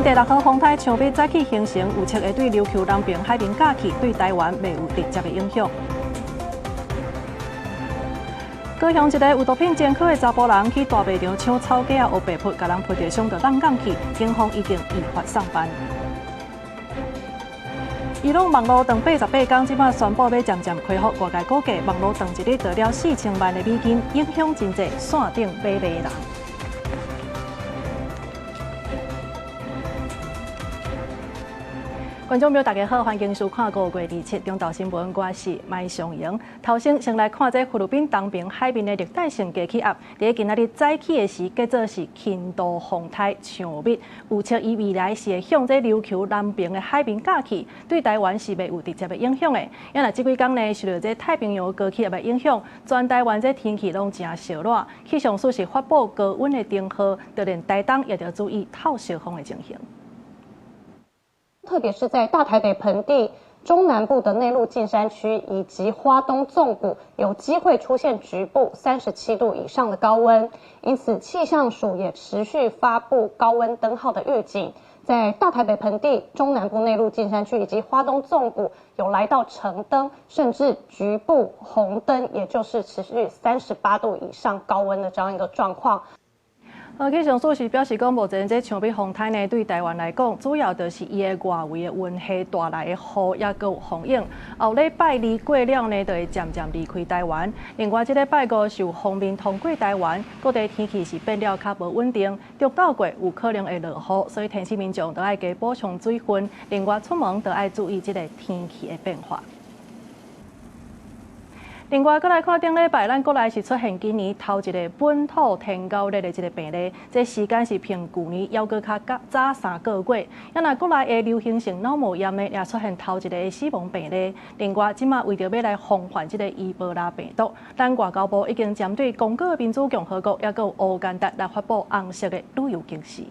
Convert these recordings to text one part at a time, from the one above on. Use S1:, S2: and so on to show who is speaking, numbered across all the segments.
S1: 年第六號風颱薔薇早起形成，預測會對琉球南爿海面過去，對台灣袂有直接的影響。高雄一個有毒品前科的查埔人去大賣場搶草雞仔烏白撲，共人撲著傷著挵摃去，警方已經依法送辦。伊朗網路斷88工，這擺宣布欲漸漸恢復。外界估計，網路斷一日著了4000萬的美金，影響真濟線頂買賣的人。觀眾朋友，大家好，歡迎收看5月27中晝新聞，我是麥尚瑩。頭先先來看這菲律賓東爿海面的熱帶性低氣壓，佇今仔日早起的時，叫做是輕度風颱薔薇，預測伊未來是會向這琉球南爿的海面過去，對台灣是袂有直接的影響的。啊若這幾工呢，受著這太平洋高氣壓的影響，全台灣這天氣攏誠燒熱，氣象署是發布高溫的燈號，就連台東也著注意透燒風的情形。
S2: 特別是在大台北盆地、中南部的內陸近山區以及花東縱谷，有機會出現局部37度以上的高溫。因此，氣象署也持續發布高溫燈號的預警，在大台北盆地、中南部內陸近山區以及花東縱谷，有來到橙燈，甚至局部紅燈，也就是持續38度以上高溫的這樣一個狀況。
S1: 氣象署是表示講，目前這薔薇風颱呢，對台灣來講，主要就是伊的外圍的雲系帶來的雨，抑閣有風湧。後禮拜二過了呢，就會漸漸離開台灣。另外，這禮拜五是有鋒面通過台灣，各地天氣是變了較無穩定，中晝過有可能會落雨，所以提醒民眾著愛加補充水分。另外，出門著愛注意這个天氣的變化。另外，閣來看頂禮拜，咱國內是出現今年頭一个本土天狗熱的這个病例，這時間是比舊年猶閣較早3個月。啊若國內的流行性腦膜炎呢，也出現頭一个死亡病例。另外，這馬為著欲來防範這个伊波拉病毒，咱外交部已經針對剛果民主共和國，抑閣有烏干達來發布紅色的旅遊警示。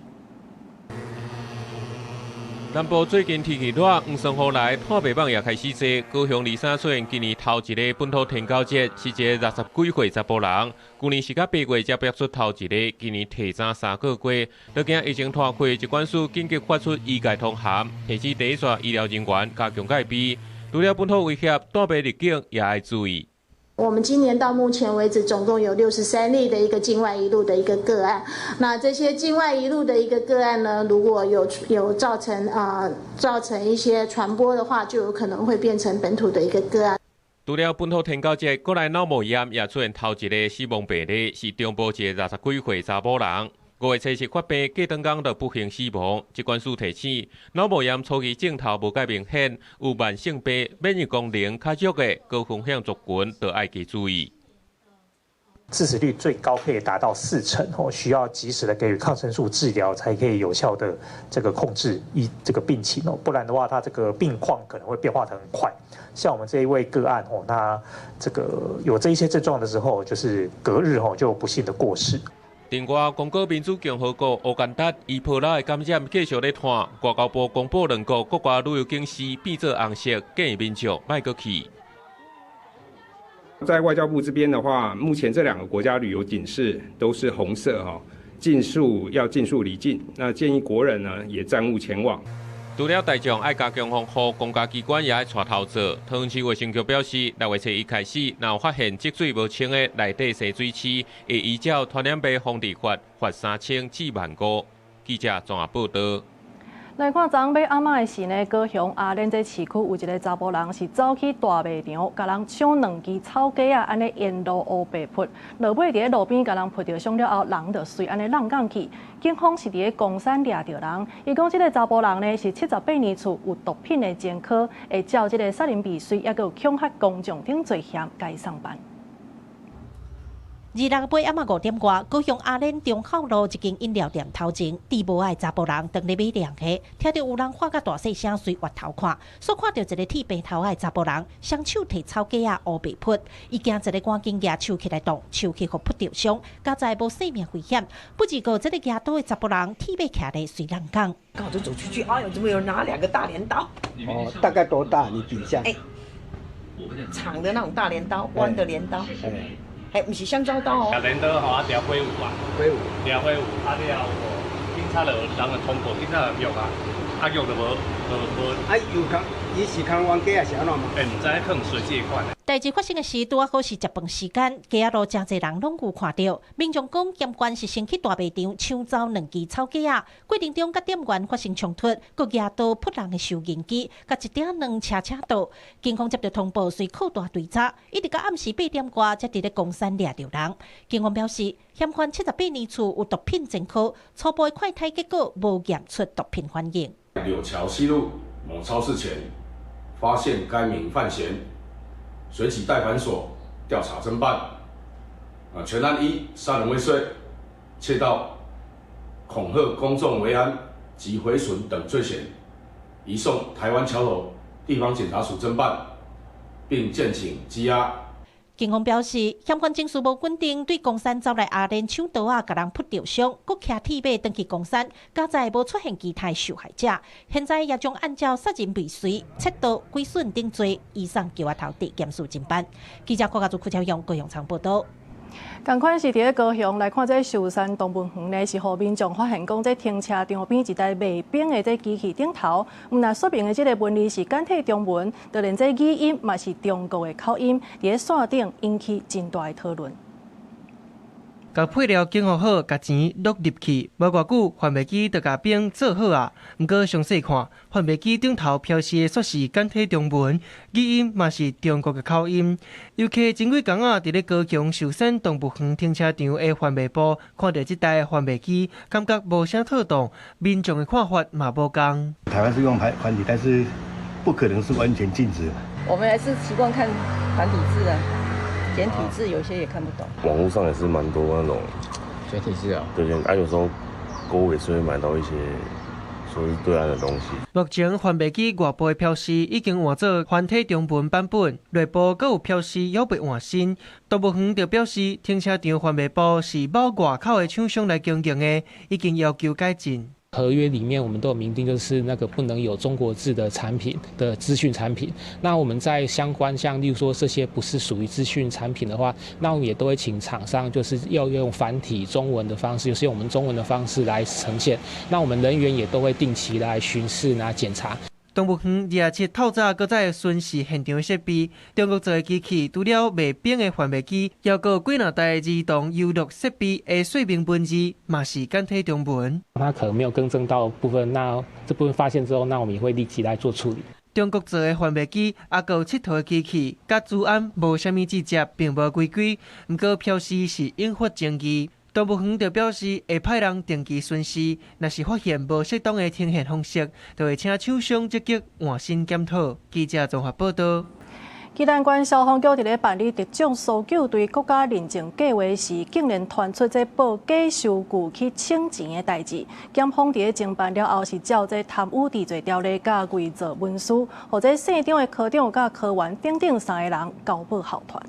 S3: 南部最近天氣熱，黃霜雨來，炭白蠓也開始濟。高雄梨山出現今年頭一个本土天狗熱，是一个60幾歲查埔人。舊年是佮8月才爆出頭一个，今年提早3個月。就驚疫情拖開，疾管署緊急發出醫界通函，提醒第一線醫療人員加強戒備。除了本土威脅，帶病入境也愛注意。
S4: 我們今年到目前為止，總共有63例的一個境外移入的一個個案。那這些境外移入的一個個案呢，如果有造成一些傳播的話，就有可能會變成本土的一個個案。
S3: 除了本土天狗熱，國內腦膜炎也出現頭一个死亡病例，是中部一个60幾歲查某人。5月7日發病，過轉工就不幸死亡。疾管署提醒，腦膜炎初期症頭無蓋明顯，有慢性病、免疫功能較弱的高風險族群，著愛加注意。
S5: 致死率最高可以達到4成哦，需要及時的給予抗生素治療，才可以有效的這個控制一這個病情哦，不然的話，它這個病況可能會變化得很快。像我們這一位個案哦，那這個有這一些症狀的時候，就是隔日哦就不幸的過世。
S3: 另外，剛果民主共和國烏干達伊波拉的感染繼續咧湠，外交部公布兩國國外旅遊警示變做紅色，建議民眾莫閣去。
S6: 在外交部這邊的話，目前這兩個國家旅遊警示都是紅色哈，盡速要盡速離境。那建議國人呢也暫勿前往。
S3: 除了大眾愛加強防護，公家機關也愛帶頭做。桃園市衛生局表示，6月7日開始，若有發現積水無清的內底洗水池，會依照傳染病防治法罰3000至15,000。記者綜合報導。
S1: 來看昨昏欲暗仔的時呢，高雄阿蓮這市區有一个查埔人是走去大賣場，共人搶兩支草雞仔，按呢沿路烏白撲，落尾佇咧路邊共人撲著傷了後，人就隨按呢挵摃去。警方是佇咧岡山掠著人，伊講這个查埔人呢是78年次有毒品的前科，會照這个殺人未遂，抑閣有恐嚇公眾等罪嫌，共伊送辦。
S7: 26晡暗仔5點外，高雄阿蓮忠孝路一間飲料店頭前，戴帽仔的查埔人當咧買涼蝦，聽著有人喊甲大細聲，隨越頭看，所看著一个剃平頭仔的查埔人，雙手提草雞仔烏白撲，伊驚一个趕緊舉手起來擋，手去予撲著傷，佳哉無性命危險。不過這个舉刀的查埔人鐵馬徛咧隨人講。
S8: 剛好就走出去，哎呦，怎麼有人拿兩個大鐮刀？
S9: 哦，大概多大？你比一下。
S8: 欸，長的那種大鐮刀，彎的鐮刀。欸，毋是香蕉刀哦。
S10: 鐮刀吼，啊，調火有啊，
S9: 火有，
S10: 調火有，啊了後，警察就人就通報，警察就約啊，啊約就無無無。
S9: 啊，有空，伊是空冤家還是按怎嘛？
S10: 欸，毋知可能隨這款。
S7: 代誌發生的時，拄仔好是食飯時間，街仔路誠濟人攏有看著。民眾講，嫌犯是先去大賣場搶走兩支草雞仔，過程中佮店員發生衝突，閣舉刀撲人的收銀機，佮一鼎兩車車刀。警方接著通報，隨擴大追查，一直到暗時8點外，才佇咧岡山掠著人。警方表示，嫌犯78年次有毒品前科，初步的快篩結果無驗出毒品反應。
S11: 柳橋西路某超市前發現該名犯嫌。隨即帶返所調查偵辦，啊，全案依殺人未遂、竊盜、恐嚇公眾維安及毀損等罪嫌，移送台灣橋頭地方檢察署偵辦，並建請羈押。
S7: 警方表示，嫌犯情勢無穩定，對岡山走來阿蓮搶刀仔，共人撲著傷，閣騎鐵馬轉去岡山，佳哉無出現其他受害者。現在也將按照殺人未遂、竊盜、毀損等罪，移送橋仔頭地檢署偵辦。記者郭家祖、柯超勇、高雄場報道。
S1: 仝款是佇咧高雄來看，這壽山動物園呢，是予民眾發現講，這停車場邊一台賣冰的這機器頂頭，毋但說明的這个文字是簡體中文，就連這語音嘛是中國的口音，佇咧線頂引起真大的討論。
S12: 共配料整合好，共錢落入去，無偌久，販賣機就共冰做好矣。毋過詳細看，販賣機頂頭標示的煞是簡體中文，語音嘛是中國的口音。遊客前幾工仔，佇咧高雄壽山動物園停車場的販賣部，看著這台販賣機，感覺無啥妥當，民眾的看法嘛無仝。
S13: 台灣是用繁體，但是不可能是完全禁止。
S8: 我們還是習慣看繁體字啊。簡體字有些也看不懂。
S14: 網路上也是蠻多那種
S15: 簡體字啊，
S14: 對對，啊有時候購物也是會買到一些說是對岸的東西。
S12: 目前販賣機外部的標示已經換做繁體中文版本，內部閣有標示猶未換新。動物園就表示，停車場販賣部是某外口的廠商來經營的，已經要求改進。
S16: 合約裡面我們都有明定，就是那個不能有中國字的產品的資訊產品。那我們在相關像例如說這些不是屬於資訊產品的話，那我們也都會請廠商就是要用繁體中文的方式，就是用我們中文的方式來呈現。那我們人員也都會定期來巡視、來檢查。
S12: 動物園27透早閣再巡視現場設備，中國造的機器除了賣冰的販賣機，猶閣有幾若台兒童遊樂設備的說明文字嘛是簡體中文。
S16: 它可能沒有更正到部分，那這部分發現之後，那我們也會立即來做處理。
S12: 中國造的販賣機，猶閣有𨑨迌的機器，佮資安無啥物直接，並無違規，毋過標示是引發爭議。動物園就表示會派人定期巡視，若是發現無適當的呈現方式，就會請廠商積極換新檢討。記者綜合報道。
S1: 宜蘭縣消防局佇咧辦理特種搜救隊國家認證計劃時，竟然傳出這報假收據去請錢的代誌。檢方佇咧偵辦了後，是照這貪污治罪條例佮偽造文書，予這姓張的科長佮科員等等三个人交保候傳。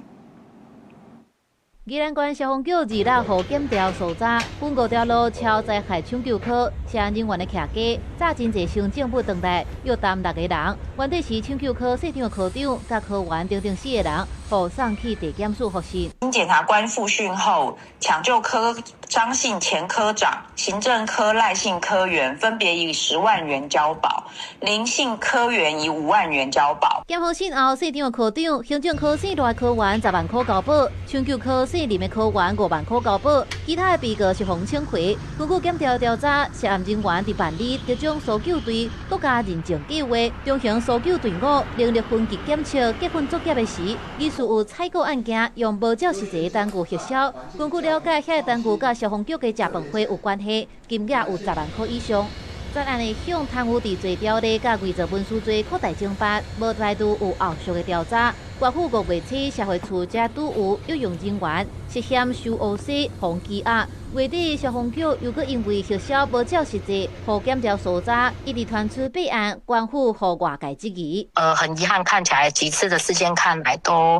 S17: 宜蘭縣消防局26號檢調搜查，分五條路超災害搶救科，涉案人員的徛家，早真濟箱證物轉來，約談六個人。原底是搶救科姓張的科長，佮科員等等四個人，予送去地檢署複訊。
S18: 經檢察官複訊後，搶救科張姓前科長、行政科賴姓科員分別以10萬元交保，林姓科員以5萬元交保。
S17: 檢方訊後，姓張的科長、行政科姓賴科員10萬塊交保，搶救科姓林的科員5萬塊交保，其他的被告是洪清奎。根據檢調調查，涉案人員佇辦理特種搜救隊國家認證計劃、中型搜救隊伍能力分級檢測結訓作業的時，疑似有採購案件用無照實際單據核銷。根據了解，遐个單據佮消防局的食飯會有關係，金額有10萬塊以上。專案會向貪污治罪條例佮偽造文書罪擴大偵辦，無排除有後續的調查。外府5月初社會處才拄有雇用人員涉嫌收烏紗、予羈押。月底消防局又閣因為核銷無照實際，予檢調搜查，一直傳出弊案，官府予外界質疑。
S19: 很遺憾，看起來幾次的事件看來都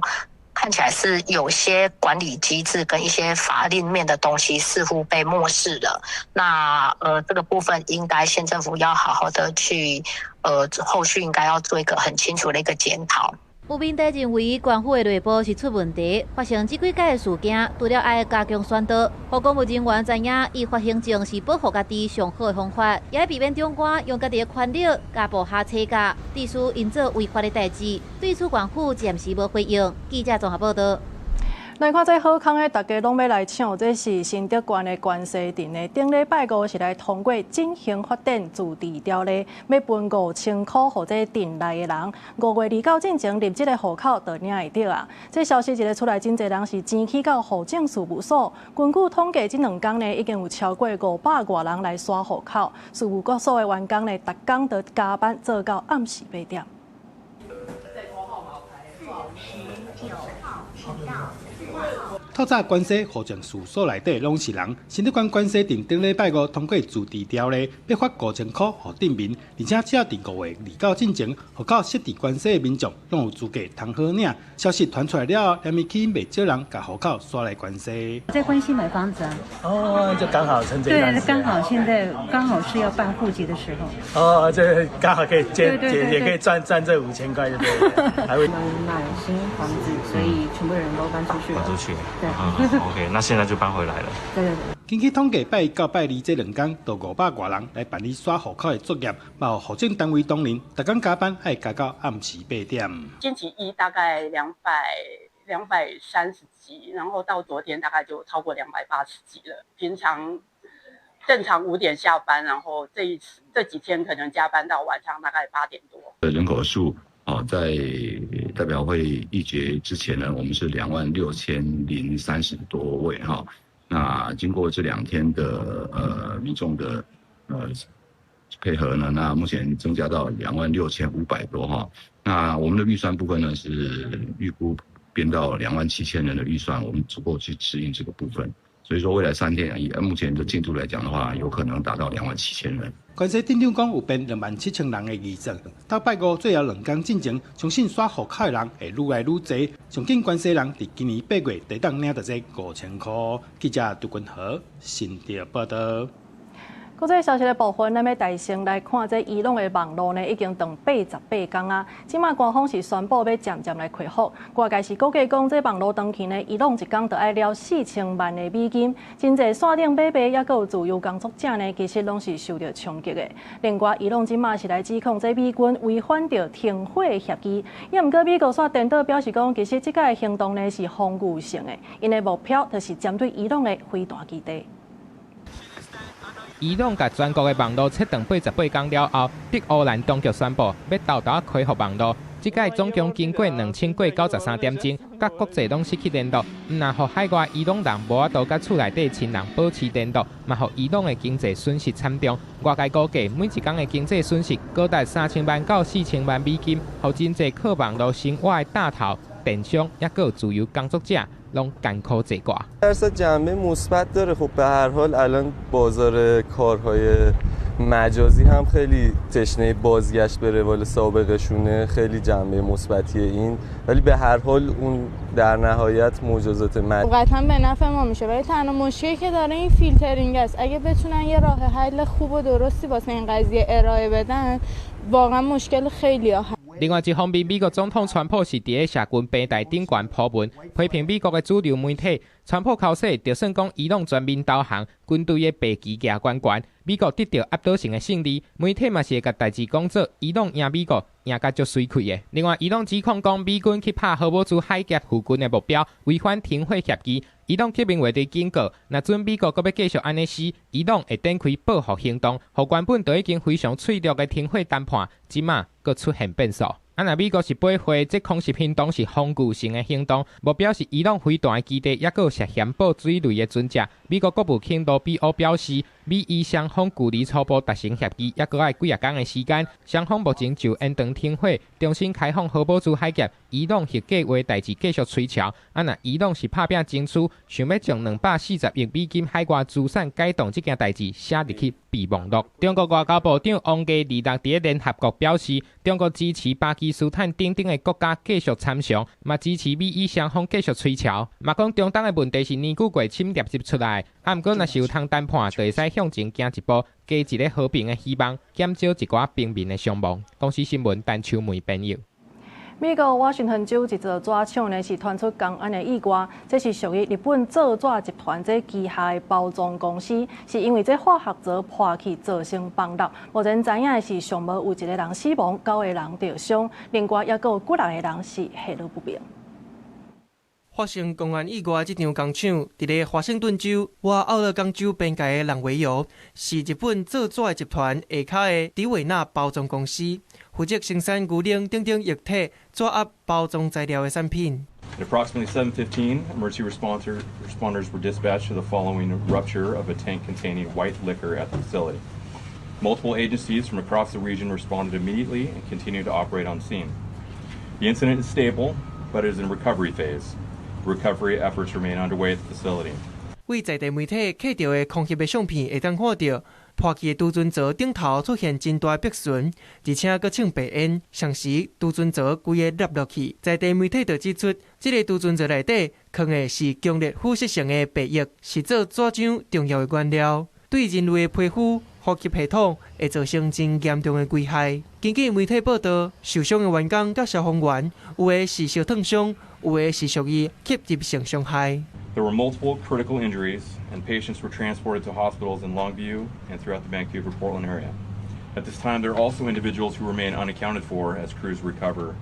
S19: 看起來是有些管理機制跟一些法令面的東西似乎被漠視了。那這個部分應該縣政府要好好的去，後續應該要做一個很清楚的一個檢討。
S17: 有民代認為，縣府的內部是出問題，發生這幾擺的事件，除了愛加強宣導，予公務人員知影依法行政是保護家己上好的方法，也愛避免長官用家己的權力加部下催教，致使𪜶做違法的代誌。對此，縣府暫時無回應。記者綜合報道。
S1: 來看這好康的，大家攏欲來搶，這是新竹縣的關西鎮的。頂禮拜五是來通過振興發電自治條例，欲分5000箍予這鎮內的人。5月29進前入這个戶口就領會著啊！這消息一个出來，真濟人是前去到戶政事務所。根據統計，這兩工呢已經有超過500外人來刷戶口。事務所的員工呢，逐工都加班做到暗時8點。
S15: 透早關西戶政事務所內底攏是人，新竹縣關西鎮頂禮拜五通過自治條例，欲發5000箍予鎮民，而且只要佇5月29進前，戶口設佇關西的民眾攏有資格通好領。消息傳出來了後，連咪吸引袂少人共戶口刷來關西。
S20: 在關西買房子啊？
S21: 哦，就剛好趁這段時間。
S20: 對，剛好現在剛好是要辦戶籍的時候。
S21: 哦，這剛好可以借，也可以賺賺這5000塊，就對了。還會。
S8: 我們買新房子，所以全部人都搬出去。
S21: 搬出去。對，OK，那現在就搬回來了。
S20: 對對對。
S15: 根據統計，拜一到拜二這兩天，就500外人來辦理刷戶口的作業，嘛有戶政單位當年，逐工加班愛加到暗時8點。
S22: 星期一大概230幾，然後到昨天大概就超過280幾了。平常正常5點下班，然後這一次這幾天可能加班到晚上大概8點多。
S23: 人口數。哦，在代表會議決之前呢，我們是26030多位哈。那經過這兩天的民眾的配合呢，那目前增加到26500多哈。那我們的預算部分呢，是預估編到27000人的預算，我們足夠去適應這個部分。所以說未來3天以目前的進度來講的話，有可能達到27000人。
S15: 關西鎮長講有編27000人的預算，到拜五最後兩工進前，相信刷戶口的人會愈來愈濟。上緊關西人佇今年8月就當領著這5000箍。記者杜君和新竹報道。
S1: 國際消息的部分，咱欲帶先來看這伊朗的網路呢，已經斷88工啊。這馬官方是宣布欲漸漸來恢復。外界是估計講，這網路斷去呢，伊朗一工就愛了4000萬的美金。真濟線頂買賣，抑閣有自由工作者呢，其實攏是受著衝擊的。另外，伊朗這馬是來指控這美軍違反著停火協議。抑毋過美國煞顛倒表示講，其實這擺行動呢是防禦性的，𪜶的目標就是針對伊朗的飛彈基地。
S24: 伊朗共全國的網路切斷88工了後，德黑蘭當局宣布欲沓沓仔恢復網路。這擺總共經過2000過93點鐘，佮國際攏失去聯絡，毋但予海外伊朗人無法度佮厝內底親人保持聯絡，嘛予伊朗的經濟損失慘重。外界估計每一工的經濟損失高達3000萬到4000萬美金，予真濟靠網路生活的大頭、電商，抑閣有自由工作者。攏艱苦坐掛。
S25: درصد جنبه مثبت داره خب به هر حال الان بازار کارهای مجازی هم خیلی تشنه بازگشت به روال سابقشونه خیلی جنبه مثبتیه این ولی به هر حال اون در نهایت مجازات
S4: قطعا به نفع ما میشه ولی تنها مشکلی که داره این فیلترینگ است اگه بتونن یه راه حل خوب و درستی واسه این قضیه ارائه بدن واقعا مشکل خیلی ها
S24: 另外一方面，美國總統川普是佇咧社群平台頂懸鋪文，批評美國的主流媒體。川普剾洗，就算講伊朗全面投降，軍隊的白旗舉懸懸，美國得著壓倒性的勝利，媒體嘛是會共代誌講做伊朗贏美國，贏甲足媠氣的。另外，伊朗指控講美軍去拍荷姆茲海峽附近的目標，違反停火協議。伊朗革命衛隊警告，若准美國閣欲繼續按呢死，伊朗會展開報復行動，予原本就已經非常脆弱的停火談判，這馬閣出現變數。啊！若美國是掰回這空襲行動是防禦性的行動，目標是伊朗飛彈的基地，抑閣有涉嫌布水雷的船隻。美國國務卿盧比歐表示，美伊雙方距離初步達成協議，抑閣愛幾仔工的時間。雙方目前就延長停火、重新開放荷姆茲海峽、伊朗核計畫代誌繼續催促。啊！若伊朗是拍拼爭取，想欲將240億美金海外資產解凍這件代誌寫入去備忘錄。中國外交部長王毅26佇咧聯合國表示，中國支持巴基斯坦等等的國家繼續參詳，嘛支持美伊雙方繼續催促。嘛講中東的問題是年久過深疊積出來，啊，毋過若是有通談判，就會使向前行一步，加一个和平的希望，減少一寡平民的傷亡。公視新聞陳秋梅編譯。
S1: 美國華盛頓州一座紙廠呢是傳出工安的意外，這是屬於日本造紙集團這旗下的包裝公司，是因為這化學槽破去造成崩塌。目前知影的是上無有一個人死亡，九個人著傷，另外猶閣有幾六個人是下落不明。
S12: 發生工安意外這場工廠，佇咧華盛頓州倚奧勒岡州邊界的朗維尤，是日本造紙的集團下跤的迪維納包裝公司，負責生產牛奶等等液體紙盒包裝材料的產品。
S2: At approximately 7:15, emergency responders were dispatched to the following rupture of a tank containing white liquor at the facility. Multiple agencies from across the region responded immediately and continue to operate on scene. The incident is stable, but is in recovery phase. Recovery efforts remain underway at the facility.
S12: 對在地媒體拍著的空襲的相片，會當看著破去的儲存槽頂頭出現真大白雲，而且閣衝白煙，同時儲存槽規个凹落去。在地媒體就指出，這个儲存槽內底囥的是強烈腐蝕性的白液，是做紙漿重要的原料，對人類的皮膚、呼吸系統會造成真嚴重的危害。根據媒體報道，受傷的員工佮消防員，有的是燒燙傷，有的是屬於吸入性傷害。
S2: There were multiple critical injuries, and patients were transported to hospitals in Longview and throughout the Vancouver-Portland area. At this time, there are also individuals who remain unaccounted for as crews recover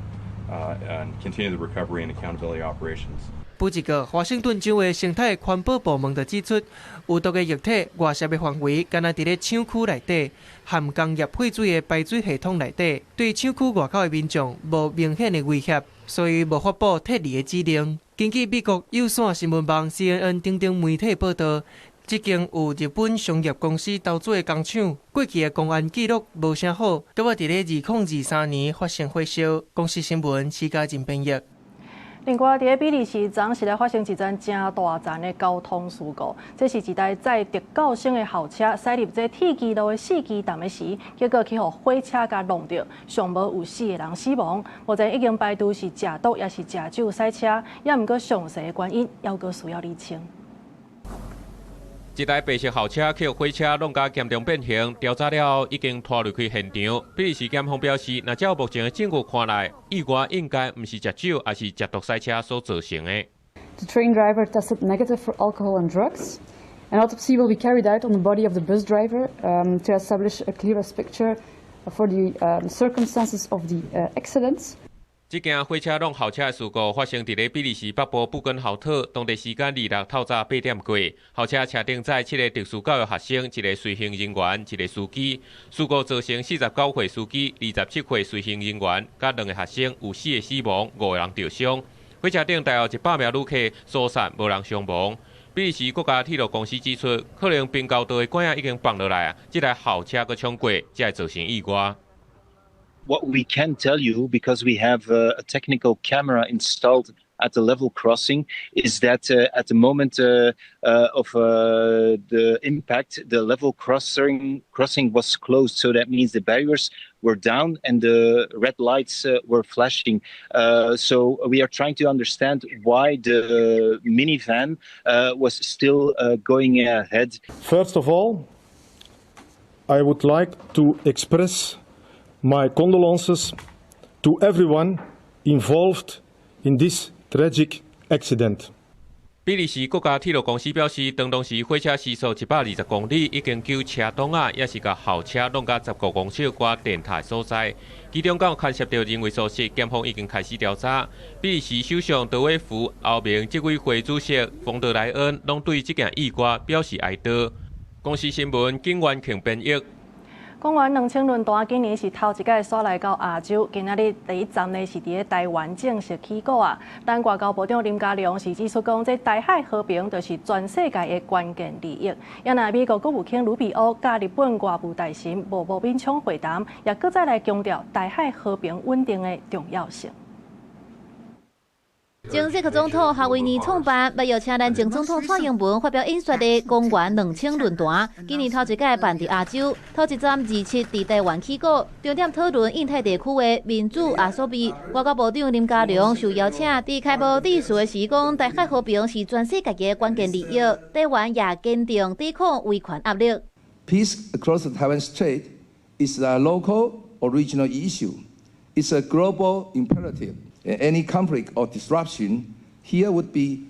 S2: and continue the recovery and accountability operations.
S12: 不過，華盛頓州的生態環保部門就指出，有毒的液體外泄的範圍，敢若佇咧廠區內底，含工業廢水的排水系統內底，對廠區外口的民眾無明顯的威脅，所以無發布撤離的指令。根據美國有線新聞網 CNN 等等媒體報道，這間有日本商業公司投資的工廠，過去的工安記錄無啥好，閣佇咧2023年發生火燒。公視新聞，施嘉仁編譯。
S1: 另外，佇咧比利時昨昏來發生一樁誠大樁的交通事故，這是一台載特教生的校車駛入這鐵支路的四機站的時，結果去予火車共挵著，上無有四個人死亡。目前已經排除是食毒抑是食酒駛車，也毋過詳細的原因，猶閣需要釐清。
S24: 這台白色校車去予火車挵共嚴重變形，調查了後已經拖離開現場。比利時檢方表示，若照目前的證據看來，意外應該毋是食酒，抑是食毒駛車所造成的。
S3: The train driver tested negative for alcohol and drugs. An autopsy will be carried out on the body of the bus driver to establish a clearer picture for the circumstances of the accident.
S24: 這件火車挵校車的事故發生佇咧比利時北部布根豪特，當地時間26透早8點過，校車車頂載七個特殊教育學生、一個隨行人員、一個司機。事故造成49歲司機、27歲隨行人員佮兩個學生有四個死亡，五個人著傷。火車頂大約100名旅客疏散，無人傷亡。比利時國家鐵路公司指出，可能平交道的管仔已經放落來啊，這台校車閣衝過，才會造成意外。
S5: What we can tell you, because we have a technical camera installed at the level crossing, is that at the moment of the impact, the level crossing was closed. So that means the barriers were down and the red lights were flashing. So we are trying to understand why the minivan was still going ahead.
S6: First of all, I would like to express my condolences to everyone involved in this tragic accident.
S24: 比利時國家鐵路公司表示，當時火車時速120公里，已經救車擋仔，抑是共校車挵共15公尺外電塔所在。其中有牽涉著人為疏失，檢方已經開始調查。比利時首相德威福、歐盟執委會主席馮德萊恩攏對這件意外表示哀悼。公視新聞景元慶編譯。
S1: 公元2000論壇今年是頭一擺徙來到亞洲，今仔日第一站呢是佇咧台灣正式起鼓啊。咱外交部長林佳龍是指出講，這台海和平就是全世界的關鍵利益。也若美國國務卿魯比歐佮日本外務大臣茂木敏充會談，也閣再來強調台海和平穩定的重要性。
S17: 前捷克總統哈維爾創辦，欲邀請咱前總統蔡英文發表演說的公元2000論壇，今年頭一擺辦佇亞洲，頭一站27佇台灣起鼓，重點討論印太地區的民主阿所謂。外交部長林佳龍受邀請，佇開幕致辭的時講，台海和平是全世界的關鍵利益，台灣也堅定抵抗威權壓力。
S9: Peace across the Taiwan Strait is a local or regional issue. It's a global imperative. Any conflict or disruption here would be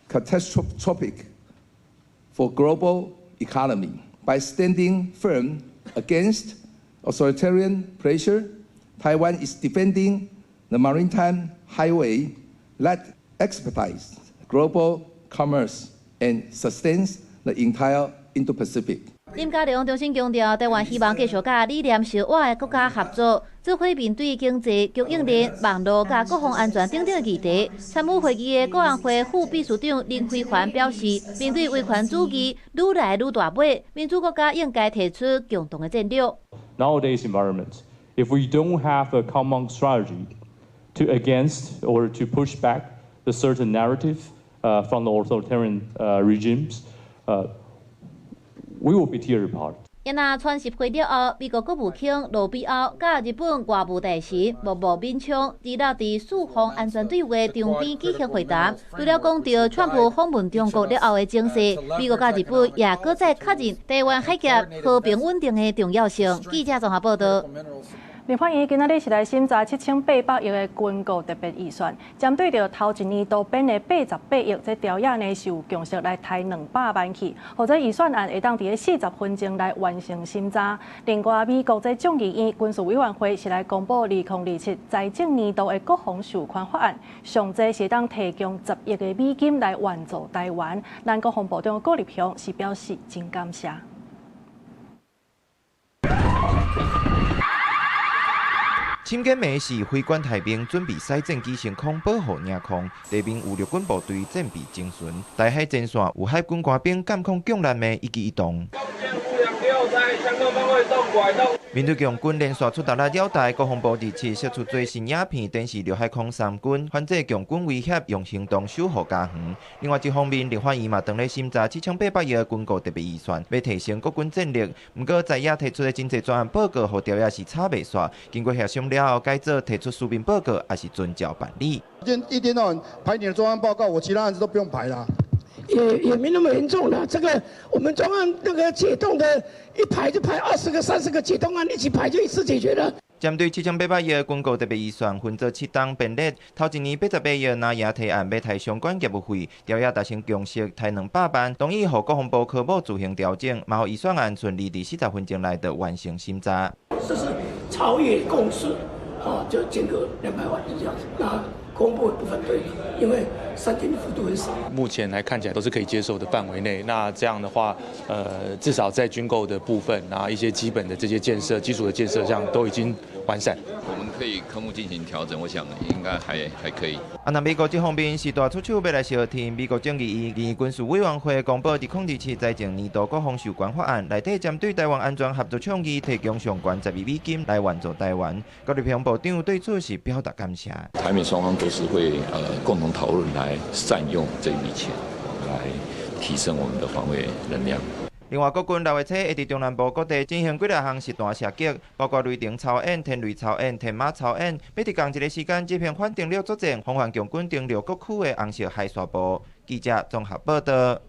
S9: catastrophic for global economy. By standing firm against authoritarian pressure, Taiwan is defending the maritime highway that expedites global commerce and sustains the entire Indo-Pacific.
S17: 林佳龍重新強調，台灣希望繼續佮理念相倚的國家合作，做伙面對經濟、供應鏈、網路佮國防安全等等的議題。參與會議的國安會副秘書長林飛帆表示，面對威權主義愈來愈大尾，民主國家應該提出共同的戰略。
S7: Nowadays environment, if we don't have a common strategy to against or to push back the certain narrative from the authoritarian regimes, we will be tear apart.
S17: 因那川習會了後，美國國務卿羅比歐佮日本外務大臣茂木敏充二六佇四方安全對話場邊舉行會談。除了講著川普訪問中國了後的情勢，美國佮日本也閣再確認台灣海峽和平穩定的重要性。記者綜合報道。
S1: 立法院今仔日是來審查7800億的軍購特別預算，針對著頭一年度編的88億，這朝野呢是有共識來刣200萬去，予這預算案會當佇咧40分鐘來完成審查。另外，美國這眾議院軍事委員會是來公布2027財政年度的國防授權法案，上濟是會當提供10億的美金來援助台灣。咱國防部長郭立雄是表示真感謝。
S10: 深更暝時，飛官台兵準備駛戰機升空保護領空，地面有陸軍部隊戰備偵巡，台海前線有海軍官兵監控共艦的一舉一動。面對共軍連續出動來擾台，國防部27釋出最新影片，展示陸海空三軍反制共軍威脅，用行動守護家園。另外一方面，立法院嘛當咧審查7800億的軍購特別預算，欲提升國軍戰力。毋過在野提出的真濟專案報告，予朝野是吵袂煞。經過協商了後，改做提出書面報告，也是遵照辦理。
S11: 一天到晚排你的專案報告，我其他案子都不用排啦。
S13: 也沒那麼嚴重啦，這個我們專案那個解凍的，一排就排20個、30個解凍案一起排就一次解決了。
S10: 針對7800億的軍購特別預算，分做七冬編列，頭一年88億若贏提案欲刣相關業務費，朝野達成共識，刣200萬，同意予國防部科目自行調整，嘛予預算案順利佇40分鐘內就完成審查。
S13: 這是朝野共識，哦，就減個200萬就這樣子。那公布不反對，因為刪減的幅度很少。
S14: 目前來看起來都是可以接受的範圍內。那這樣的話，至少在軍購的部分啊，一些基本的這些建設、基礎的建設，這樣都已經完善。
S23: 我們可以科目進行調整，我想應該還可以。
S10: 啊，那美國這方面是大出手欲來相挺。美國眾議院軍事委員會公布2027財政年度國防授權法案，內底針對台灣安全合作倡議提供上懸10億美金來援助台灣。郭立雄部長對此是表達感謝。
S23: 台美雙方都是會共同討論來善用這筆錢，來提升我們的防衛能量。
S10: 另外，國軍6月初會佇中南部各地進行幾若項實彈射擊，包括雷霆操演、天雷操演、天馬操演，欲佇仝一个時間執行反登陸作戰，防範共軍登陸各區的紅色海沙暴。記者綜合報道。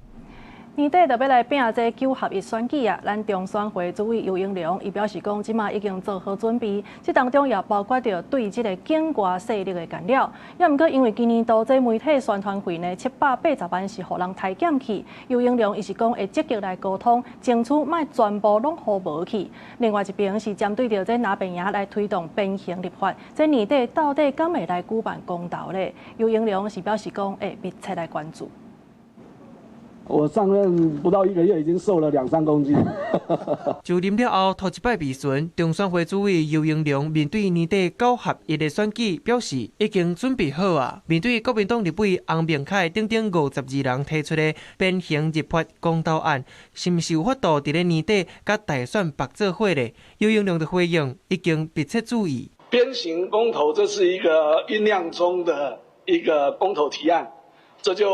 S1: 年底就欲來拚這九合一選舉啊！咱中選會主委游盈隆，伊表示講，這馬已經做好準備，這當中也包括著對這个境外勢力的干擾。也毋過因為今年度這媒體宣傳費呢780萬是予人刣減去，游盈隆伊是講會積極來溝通，爭取莫全部攏予無去。另外一邊是針對著這藍白合來推動鞭刑立法，這年底到底敢會來舉辦公投咧？游盈隆是表示講會密切來關注。
S26: 我上任不到一個月，已經瘦了2、3公斤。
S12: 就任了後，頭一擺備詢，中選會主委游盈隆面對年底九合一的選舉，表示已經準備好啊。面對國民黨立委洪明凱等等52人提出的鞭刑立法公投案，是毋是有法度佇咧年底佮大選縛做伙咧？游盈隆的回應已經密切注意。
S26: 鞭刑公投，這是一個醞釀中的一個公投提案，這就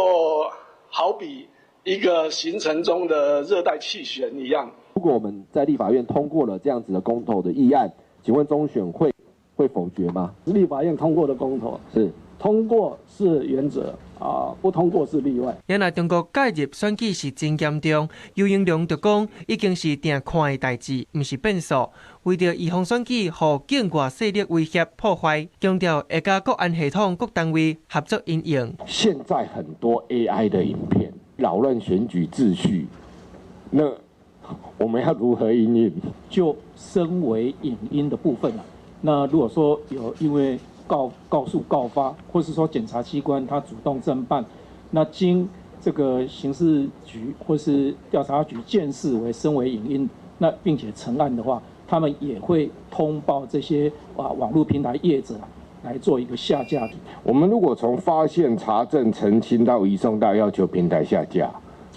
S26: 好比一個形成中的熱帶氣旋一樣。
S27: 如果我們在立法院通過了這樣子的公投的議案，請問中選會會否決嗎？
S26: 立法院通過的公投
S27: 是
S8: 通過是原則啊，不通過是例外。
S12: 原來中國介入選舉是真嚴重，游盈隆就講已經是定看的代誌，毋是變數。為著預防選舉予境外勢力威脅破壞，強調會佮國安系統各單位合作因應。
S16: 現在很多 AI 的影片擾亂選舉秩序，那我們要如何因應？
S8: 就身為影音的部分啊，那如果說有因為告訴告發，或是說檢察機關他主動偵辦，那經這個刑事局或是調查局鑑識為深偽影音，那並且成案的話，他們也會通報這些啊網絡平台業者來做一個下架。
S16: 我們如果從發現、查證、澄清到移送到要求平台下架，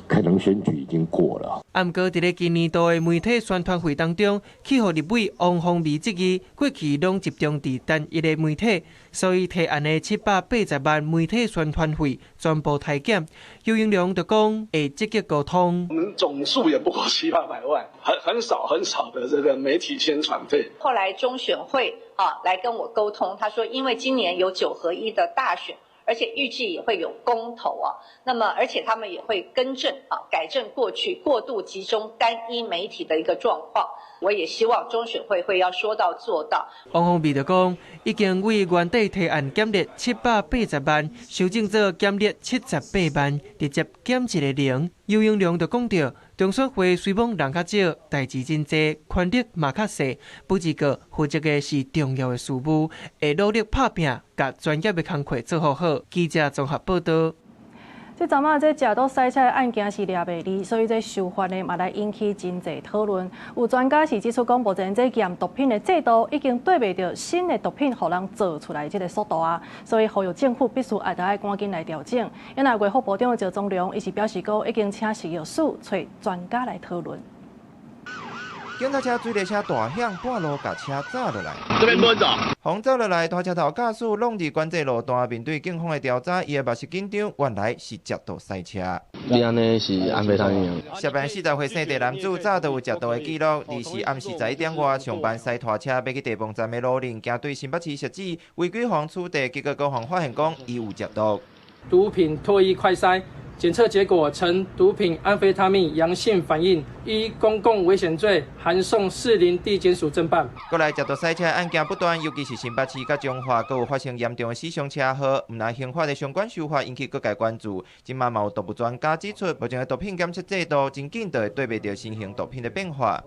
S16: 可能選舉已經過了。
S12: 啊，毋過佇咧今年度的媒體宣傳費當中，去予立委王鴻薇質疑，過去攏集中佇單一的媒體，所以提案的780萬媒體宣傳費全部裁減。游盈隆就講會積極溝通。
S26: 我們總數也不過七八百萬，很少很少的這個媒體宣傳費。
S18: 後來中選會啊來跟我溝通，他說因為今年有9合1的大選。而且預計也會有公投啊，那麼而且他們也會更正啊，改正過去過度集中單一媒體的一個狀況。我也希望中選會會要說到做到。
S12: 王鴻薇就講，已經為原底提案減列780萬，修正做減列78萬，直接減一個零。游盈隆就講著，中選會雖罔人較少，代誌真濟，權力嘛較細，不過負責的是重要的事務，會努力拍拚，共專業的工課做好好。記者綜合報道。
S1: 這陣仔這食毒賽車的案件是掠袂離，所以這修法呢嘛來引起真濟討論。有專家是指出講，目前這驗毒品的制度已經對袂著新的毒品予人做出來這个速度啊，所以呼籲政府必須愛著愛趕緊來調整。因為衛福部長趙宗龍伊是表示講，已經請食藥署揣專家來討論。
S10: 警察車追列車大響，半路共車炸落來。
S19: 這邊不走。
S10: 予炸落來，大車頭駕駛挵佇管制路段，面對警方的調查，伊的目色緊張，原來是食毒賽車。
S19: 你按呢是安非他命。
S10: 涉案40歲姓鄭男子早就有食毒的記錄，二是暗時11點外上班駛拖車欲去地磅站的路輪，行對新北市汐止，違規予處罰，結果閣予發現講伊有食毒。
S20: 毒品唾液快篩檢測結果呈毒品安非他命陽性反應，依公共危險罪函送士林地檢署偵辦。
S10: 過來食毒賽車案件不斷，尤其是新北市佮彰化，閣有發生嚴重的死傷車禍，毋但刑法的相關修法引起各界關注。這馬嘛有毒物專家指出，目前的毒品檢測制度真緊就會對袂著新型毒品的變化。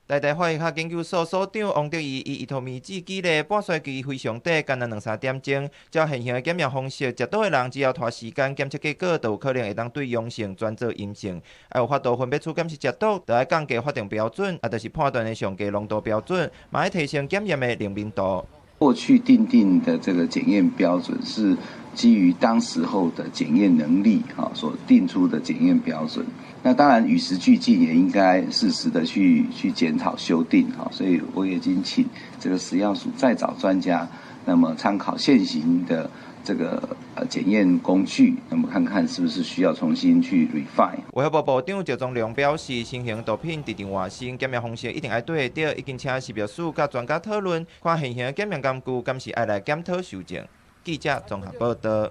S10: 台大化學研究所所長王德怡以依托咪酯舉例，半衰期非常短，干焦兩三點鐘。照現行的檢驗方式，食毒的人只要拖時間檢測結果，就有可能會當對陽性轉做陰性。愛有法度分別出敢是食毒，就愛降低法定標準，也就是判斷的上低濃度標準，嘛愛提升檢驗的靈敏度。
S21: 過去訂定的這個檢驗標準是基於當時候的檢驗能力，所定出的檢驗標準。那當然與時俱進，也應該適時的去檢討修訂，所以我已經請這個食藥署再找專家，那麼參考現行的這個檢驗工具，那麼看看是不是需要重新去 refine。
S10: 衛福部部長趙宗龍表示，新型毒品直直換新，檢驗方式一定愛對得著，已經請食藥署佮專家討論，看現行檢驗工具敢是愛來檢討修正。記者綜合報道。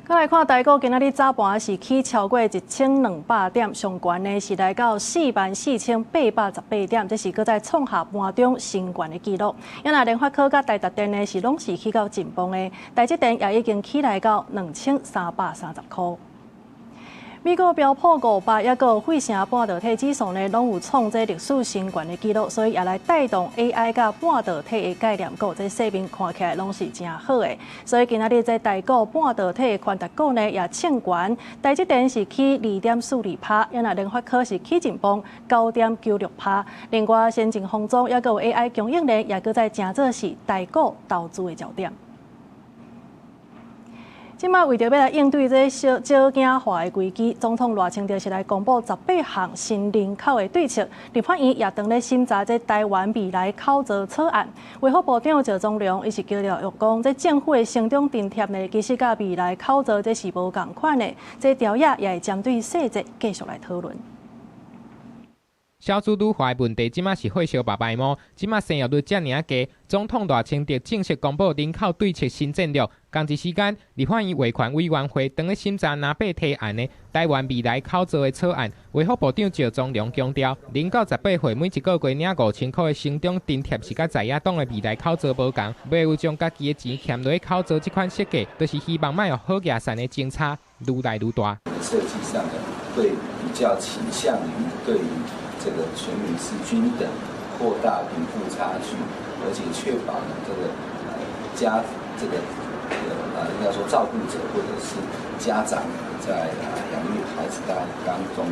S1: 閣來看台股，今仔日早盤是起超過1200點，上懸的是來到44,818點，這是閣再創下盤中新懸的紀錄。啊若聯發科佮台達電呢是攏是起到真崩的，台積電也已經起來到2330塊。美國標普500抑閣費城半導體指數呢，攏有創這歷史新懸的紀錄，所以也來帶動 AI 佮半導體的概念股，這勢面看起來攏是誠好的。所以今仔日這台股半導體的權值股呢，也衝懸，台積電是起2.42%，啊若聯發科是起真崩9.96%。另外，先進封裝抑閣有 AI 供應鏈，也閣再成做是台股投資的焦點。這馬為著欲來應對這少少子化的危機，總統賴清德是來公布18項新人口的對策。立法院也當咧審查這台灣未來口座草案。衛福部長趙宗龍伊是強調講，這政府的成長津貼呢，其實佮未來口座這是無仝款的。這條約也會針對細節繼續來討論。
S24: 少子女化的問題，這馬是火燒目眉毛。這馬生育率遮爾仔低，總統賴清德正式公布人口對策新戰略。仝一時間，立法院衛權委員會當咧審查藍白提案的台灣未來口座的草案。衛福部長趙宗龍強調，0到18歲每一個月領5000箍的成長津貼是佮在野黨的未來口座無仝，袂有將家己的錢儉落口座這款設計，就是希望莫予好額善的政策愈來愈大。
S21: 設計上呢，會比較傾向於對於這個全民是均等，擴大貧富差距，而且確保呢這個家這個應該說照顧者或者是家長在養育孩子當中，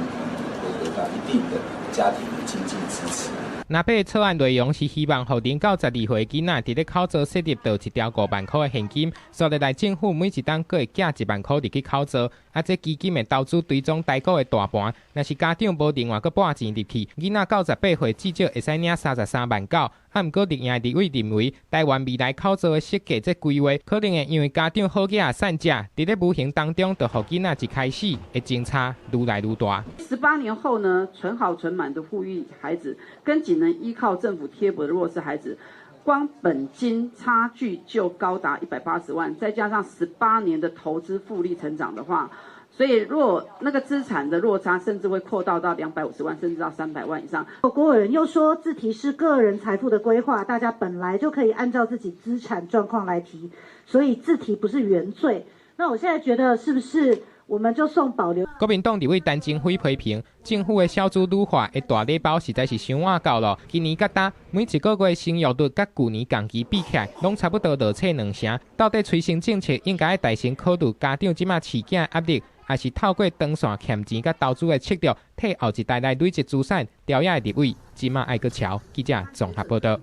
S21: 會得到一定的家庭的經濟支持。
S24: 藍白草案內容是希望予0到12歲囡仔佇咧口座設立著一條5萬箍的現金，所以來政府每一冬閣會寄1萬箍入去口座。啊，這基金的投資追蹤台股的大盤，若是家長無另外閣撥錢入去，囡仔到十八歲至少會使領33萬9。啊，毋過綠營立委認為，台灣未來口座的設計這規劃，可能會因為家長好額善者，佇咧無形當中，就予囡仔一開始的前差愈來愈大。
S2: 18年後呢，存好存滿的富裕孩子，跟僅能依靠政府貼補的弱勢孩子，光本金差距就高達180萬，再加上十八年的投資複利成長的話，所以若那個資產的落差，甚至會擴大到250萬，甚至到300萬以上。
S3: 郭委員又說，自提是個人財富的規劃，大家本來就可以按照自己資產狀況來提，所以自提不是原罪。那我現在覺得是不是？我們就送保留。
S24: 國民黨立委陳澄輝批評政府的少子女化的大禮包實在是傷倚厚囉。今年佮今每一個月生育率佮舊年仝期比起來，攏差不多落差2成。到底催生政策應該帶先考慮家長這馬飼囝的壓力，還是透過長線儉錢佮投資的策略，替後一代來累積資產？朝野的立委這馬愛閣喬。記者綜合報道。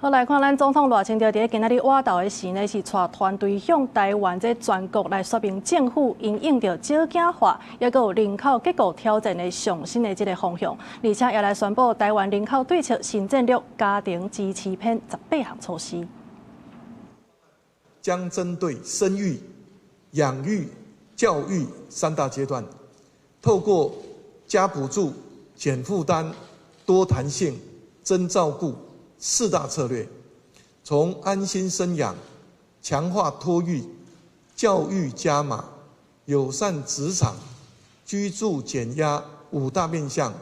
S1: 好，來看咱總統賴清德佇今仔日倚晝的時呢，是帶團隊向台灣這全國來說明政府因應著少子化，抑閣有人口結構挑戰的上新的這个方向，而且也來宣布台灣人口對策新戰略家庭支持篇18項措施。
S4: 將針對生育、養育、教育三大階段，透過加補助、減負擔、多彈性、增照顧四大策略，從安心生養、強化托育、教育加碼、友善職場、居住減壓五大面向，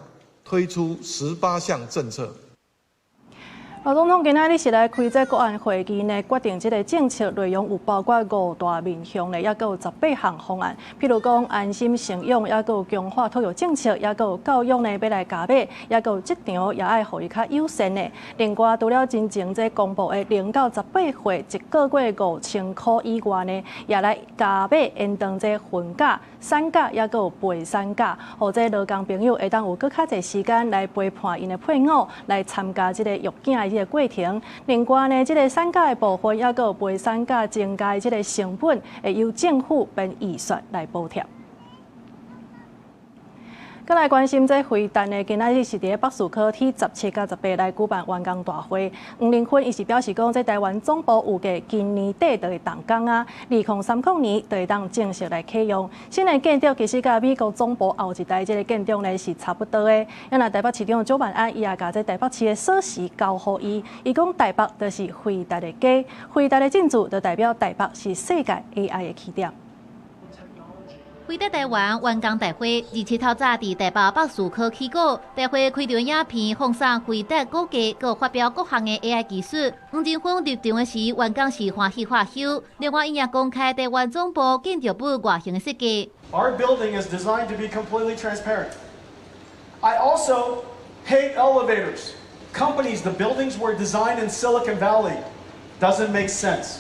S4: 推出18項政策。
S1: 賴總統今仔日是來開這國安會議呢，決定這个政策內容有包括五大面向呢，抑閣有十八項方案。譬如講安心生養，抑閣有強化托育政策，抑閣有教育呢欲來加碼，抑閣有職場也愛予伊較友善的。另外，除了之前這公布的0到18歲一個月5000箍以外呢，也來加碼延長這婚假、產假，抑閣有陪產假，予這勞工朋友會當有閣較濟時間來陪伴𪜶的配偶，來參加這个育囝的這个過程。另外呢，這个產假的部分，抑閣有陪產假增加的這个成本，會由政府編預算來補貼。閣來關心這輝達呢，今仔日是佇咧北士科 T 17佮18來舉辦員工大會。黃仁勳伊是表示講，這台灣總部預計今年底就會動工啊，2030年就會當正式來啟用。新的建築其實佮美國總部後一代這个建築呢是差不多的。啊，若台北市長蔣萬安伊也共這台北市的鎖匙交予伊，伊講台北就是輝達的家，輝達的進駐就代表台北是世界 AI 的起點。
S17: 輝達台灣員工大會27透早佇台北北士科起鼓，大會開場影片放送輝達股價，閣發表各項的 AI 技術。黃仁勳入場的時，員工是歡喜喝溼。另外，伊也公開台灣總部建築物外形的設計。
S5: Our building is designed to be completely transparent. I also hate elevators. Companies, the buildings were designed in Silicon Valley. Doesn't make sense.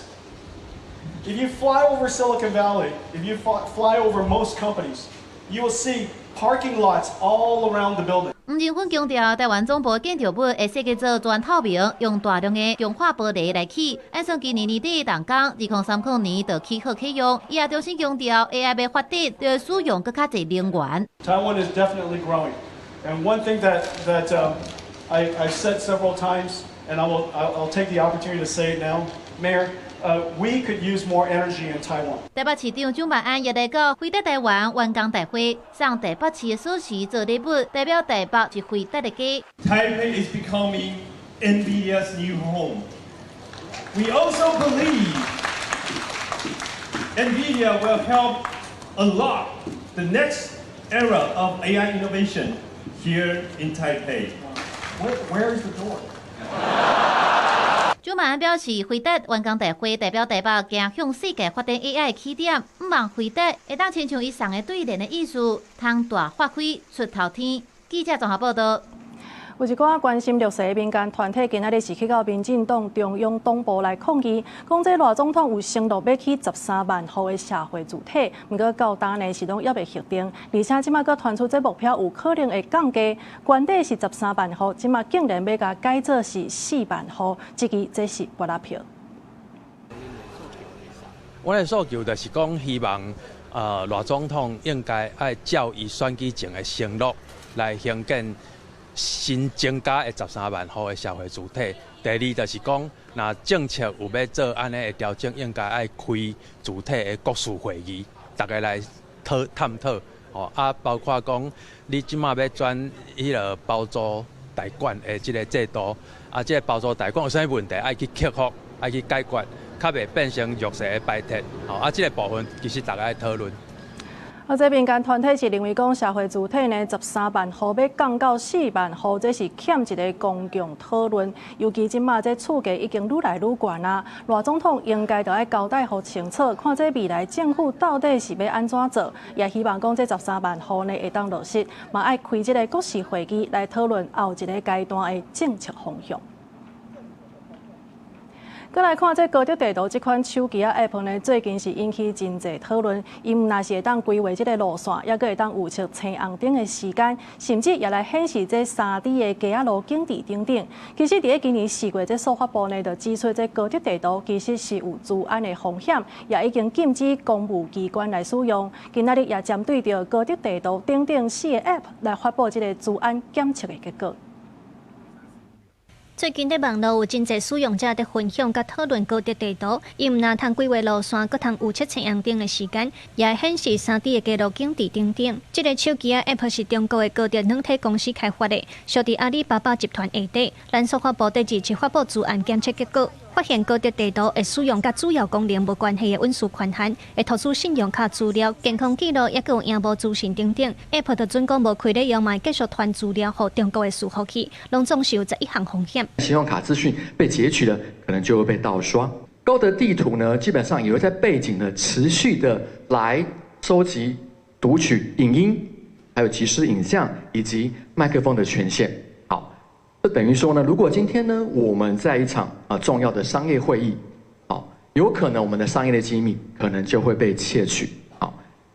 S5: If you fly over Silicon Valley, if you fly over most companies, you will see parking lots all around the building.
S17: 黃仁勳強調，台灣總部建築物會設計做全透明，用大量的強化玻璃來起，按算今年年底動工，2030年就起好啟用。伊也重新強調，AI 欲發展，就使用閣較濟能源。
S5: Taiwan is definitely growing, and one thing that I've said several times, and I'll take the opportunity to say it now, Mayor. We could use more energy in Taiwan.
S17: 台北市長蔣萬安也來到輝達台灣員工大會，送台北市的鎖匙做禮物，代表台北是輝達的家。
S6: Taipei is becoming NVIDIA's new home. We also believe NVIDIA will help unlock the next era of AI innovation here in Taipei.
S5: Where is the door?
S17: 蔣萬安表示，輝達員工大會代表台北行向世界發展 AI 起點，向望輝達會當親像伊送的對聯的意思，通大發揮出頭天。記者綜合報道。
S1: 有一寡關心弱勢的民間團體，今仔日是去到民進黨中央黨部來抗議，講這賴總統有承諾欲起13萬戶的社會住宅，毋過到今呢是攏猶未核定，而且這馬閣傳出這目標有可能會降低，原底是十三萬戶，這馬竟然欲共改做是4萬戶，這支這是芭樂票。
S7: 阮的訴求就是講，希望賴總統應該愛照伊選舉前的承諾來興建新增加的十三萬戶的社會住宅。第二就是講，若政策有欲做按呢的調整，應該愛開主體的國事會議，逐家來討探討。吼啊，包括講你這馬欲轉彼个包租代管的這个制度，啊，這个包租代管有啥物問題，愛去克服，愛去解決，較袂變成弱勢的排斥。吼啊，這个部分其實逐家愛討論。
S1: 啊，這民間團體是認為講社會住宅呢十三萬戶欲降到4萬戶，這是欠一个公共討論。尤其這馬這厝價已經愈來愈懸啊，賴總統應該著愛交代予清楚，看這未來政府到底是欲按怎做，也希望講這十三萬戶呢會當落實，嘛愛開這个國是會議來討論後一个階段的政策方向。閣來看這高德地圖這款手機仔 App 呢，最近是引起真濟討論。伊毋但是會當規劃這个路線，猶閣會當預測青紅燈的時間，甚至也來顯示這3D 的街仔路景致等等。其實，佇咧今年4月，這數發部呢就指出，這高德地圖其實是有資安的風險，也已經禁止公務機關來使用。今仔日也針對著高德地圖等等四个 App 來發布這个資安檢測的結果。
S9: 最近佇網路有真濟使用者佇分享佮討論高德地圖，伊毋但通規劃路線，閣通預測青紅燈的時間，也會顯示3D 的街路景致等等。這个手機仔 App 是中國的高德軟體公司開發的，屬佇阿里巴巴集團下底。咱數發部佇27發布資安檢測結果，發現高德地圖會使用佮主要功能無關係的隱私權限，會讀取信用卡資料、健康記錄，抑閣有螢幕資訊等等。App 就準講無開咧用，嘛會繼續傳資料予中國的伺服器，攏總是有11項風險。
S11: 信用卡資訊被截取了，可能就會被盜刷。高德地圖呢，基本上也會在背景呢持續的來收集、讀取影音，還有即時影像以及麥克風的權限。好，這等於說呢，如果今天呢，我們在一場啊重要的商業會議，好，有可能我們的商業的機密可能就會被竊取。好，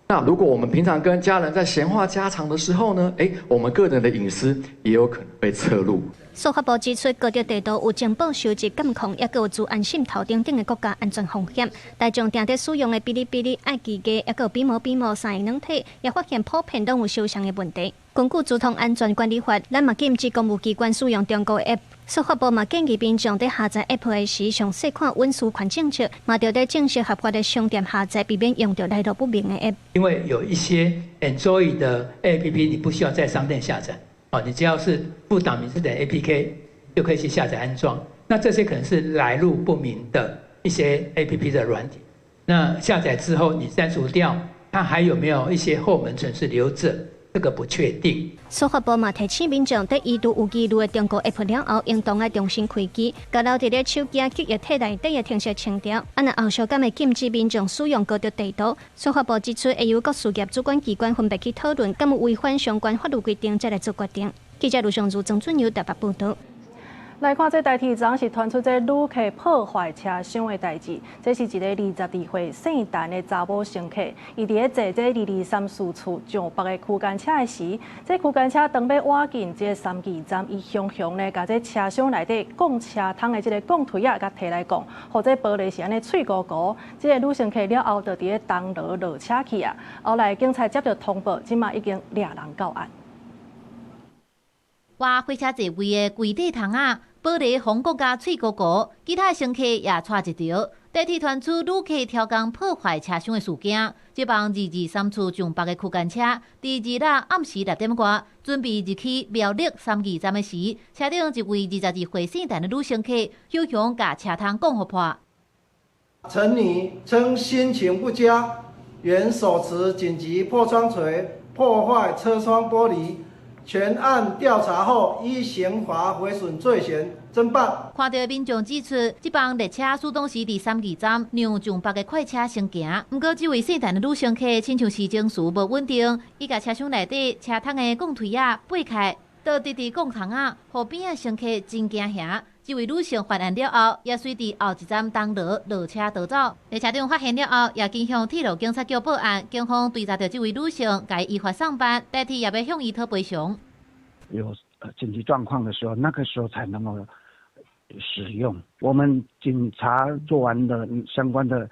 S11: 那如果我們平常跟家人在閒話家常的時候呢，誒，我們個人的隱私也有可能被側錄。
S9: 數發部指出，高德地圖有情報收集、監控，抑閣有資安滲透等等的國家安全風險。大眾定佇使用的嗶哩嗶哩、愛奇藝，抑閣有彼摩彼摩三个軟體，也發現普遍攏有相像的問題。根據資通安全管理法，咱嘛禁止公務機關使用中國 App。數發部嘛建議民眾佇下載 App 的時，詳細看隱私權政策，嘛著佇正式合法的商店下載，避免用著來路不明的 App。
S15: 因為有一些 Android 的 APP，你不需要在商店下載。哦，你只要是附檔名字的 APK 就可以去下載安裝。那這些可能是來路不明的一些 APP 的軟體。那下載之後你刪除掉，它還有沒有一些後門程式留著？這個不確定。
S9: 數發部嘛提醒民眾，佇疑似有疑慮的中國 App 了後，應當愛重新開機，共留佇咧手機記憶體內底的程式清掉。啊，若後續敢會禁止民眾使用高德地圖？數發部指出，會由各事業主管機關分別去討論，敢有違反相關法律規定，再來做決定。記者盧尚如、曾俊友台北報導。
S1: 來看這台鐵昨昏是傳出這旅客破壞車廂的代誌。這是一个22歲姓陳的查某乘客，伊佇咧坐這2234次上北的區間車的時，這區間車當欲倚近這个三義站，伊雄雄呢，共這車廂內底摃車窗的這个摃槌仔共提來摃，予這玻璃是按呢碎糊糊。這个女乘客了後就佇咧銅鑼落車去啊。後來警察接著通報，這馬已經掠人到案。
S17: 倚火車座位的櫃底窗仔，玻璃風刮甲碎糊糊，其他乘客也𤆬一著。地鐵傳出旅客超工破壞車廂的事件，這班223次上北的區間車，佇2日暗時6點外，準備入去苗栗三義站的時，車頂一位22歲姓陳的女乘客，雄雄共車窗摃予破。
S8: 陳女稱心情不佳，原手持緊急破窗錘破壞車窗玻璃。全案調查後，依刑法毀損罪嫌偵辦。
S17: 看著民眾指出，這班列車始當時佇三義站讓上北的快車先行。毋過，這位姓陳的女乘客親像是情緒無穩定，伊共車廂內底車窗的摃錘仔掰開，就直直摃窗仔，予邊仔乘客真驚嚇。這位女性犯案了後，也隨佇後一站銅鑼落車逃走。列車長發現了後，也經向鐵路警察局報案，警方追查著這位女性，共伊依法送辦，代替也欲向伊討賠償。
S13: 有緊急狀況的時候，那個時候才能夠使用。我們警察做完了相關的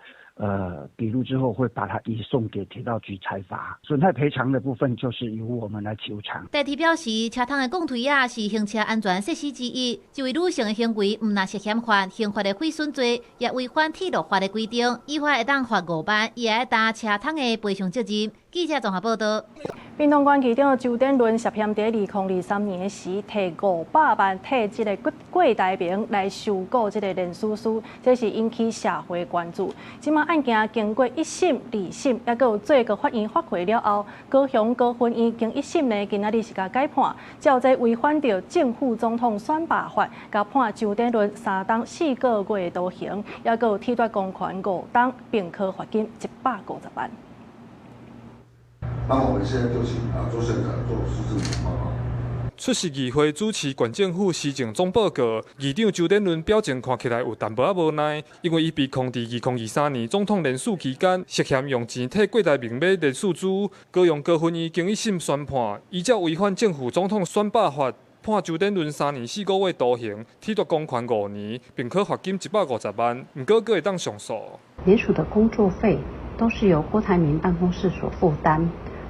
S13: 筆錄之後，會把它移送給鐵道局裁罰。損害賠償的部分就是由我們來求償。
S17: 代替表示，車窗的摃錘仔是行車安全設施之一。這位女性的行為毋但涉嫌犯刑法的毀損罪，也違反鐵路法的規定，依法會當罰5萬，也愛擔車窗的賠償責任。記者綜合報道。
S1: 屏東縣市長周典倫涉嫌佇2023年時，提500萬替這个郭台銘來收購這个連署書，這是引起社會關注。這馬案件經過一審、二審，猶閣有最高法院發回了後，高雄高分院經一審呢，今仔日是共改判，照這違反著正副總統選罷法，共判周典倫3冬4個月徒刑，猶閣有褫奪公權5冬，並科罰金150萬。
S14: 那我們現在就請啊周縣長做施政報告。
S22: 出席議會主持縣政府施政總報告，議長周典倫表情看起來有淡薄仔無奈，因為伊被控佇2023年總統連署期間，涉嫌用錢替郭台銘買連署書，高雄高分院經一審宣判，依照違反正副總統選罷法，判周典倫3年4個月徒刑，褫奪公權5年，並科罰金150萬，毋過閣會當上訴。
S23: 連署的工作費都是由郭台銘辦公室所負擔。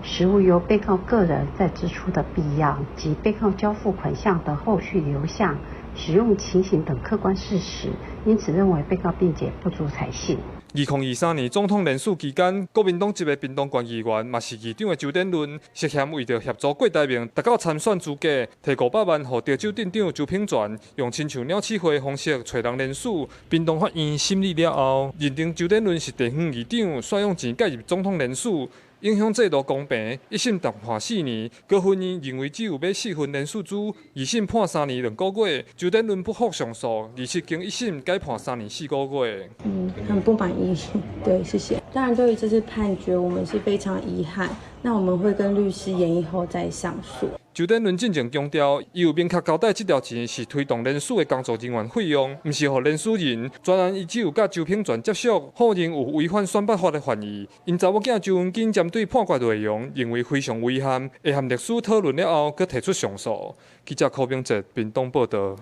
S23: 實無由被告個人再支出的必要，及被告交付款項的後續流向、使用情形等客觀事實，因此認為被告辯解不足採信。
S22: 2023年總統連署期間，國民黨籍的屏東縣議員，嘛是議長的周典倫，涉嫌為著協助郭台銘達到參選資格，提500萬予潮州鎮長周品全，用親像鳥鼠會的方式揣人連署。屏東法院審理了後，認定周典倫是地方議長，煞用錢介入總統連署，影響制度公平，一審重判4年，高分院認為只有買4份連署書，二審判3年2個月。周典倫不服上訴，27經一審改判3年4個月。
S25: 嗯，很不滿意。對，謝謝。當然，對於這次判決，我們是非常遺憾。那我們會跟律師研議後再上訴。
S22: 周典倫進前強調，伊有明確交代，這條錢是推動連署的工作人員費用，毋是予連署人。專案伊只有佮周品全接觸，否認有違反選罷法的犯意。𪜶查某囝周文金針對判決內容，認為非常遺憾，會和律師討論了後，閣提出上訴。記者柯明哲屏東報導。